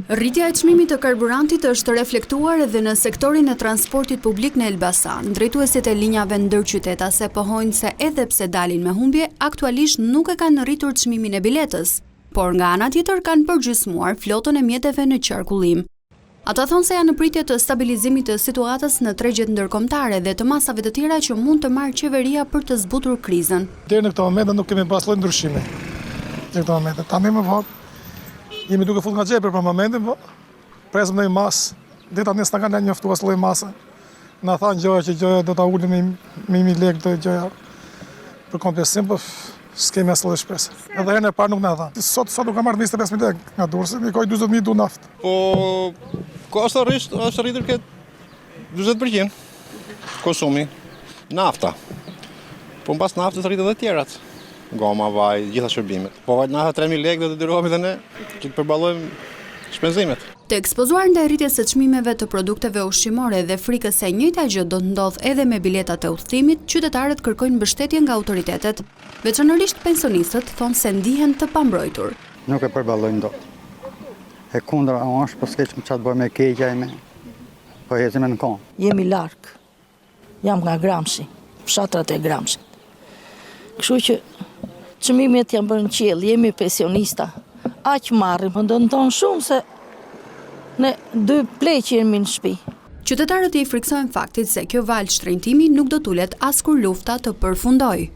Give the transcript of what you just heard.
Rritja e çmimit të karburantit është reflektuar edhe në sektorin e transportit publik në Elbasan. Drejtuesit e linjave ndërqytetase pohojnë se edhe pse dalin me humbje, aktualisht nuk e kanë rritur çmimin e biletës, por nga ana tjetër kanë përgjysmuar flotën e mjeteve në qarkullim. Ata thonë se janë në pritje të stabilizimit të situatës në tregjet ndërkombëtare dhe të masave të tjera që mund të marrë qeveria për të zbutur krizën. Deri në këto momente nuk kemi pas lloj ndryshimi. Deri në këto momente. Tani më vonë jemi duke fut nga xhepi për momentin, po presim ndonjë masë. Deri tani s'na kanë njoftuar as lloj mase. Na thanë gjoja që gjoja do ta ulim me me 1000 lekë do gjoja për kompensim, po s'kemi as lloj shprese. Edhe herën e parë nuk na thanë. Sot sot u ka marrë 25000 lekë nga Durrësi, mi koj 40000 du naftë. Po kosto është është rritur këtë 40% konsumi nafta. Po mbas naftës rritet edhe tjerat. Goma, vaj, gjitha shërbimet. Po vajt nafta 3000 lekë do të detyrohemi dhe ne që të përballojmë shpenzimet. Të ekspozuar ndaj rritjes së çmimeve të produkteve ushqimore dhe frikës se e njëjta gjë do të ndodhë edhe me biletat e udhëtimit, qytetarët kërkojnë mbështetje nga autoritetet. Veçanërisht pensionistët thonë se ndihen të pambrojtur. Nuk e përballojmë dot. E kundra është, po s'ke ça të bëjmë e keqja ime. Po ecim në kohë. Jemi larg. Jam nga Gramshi, fshatrat e Gramshit. Kështu që çmimet janë bërë në qiell, jemi pensionista. Aq marrim, po dëmton shumë se ne dy pleq jemi në shtëpi. Qytetarët i frikësohen faktit se kjo valë shtrenjtimi nuk do të ulet as kur lufta të përfundojë.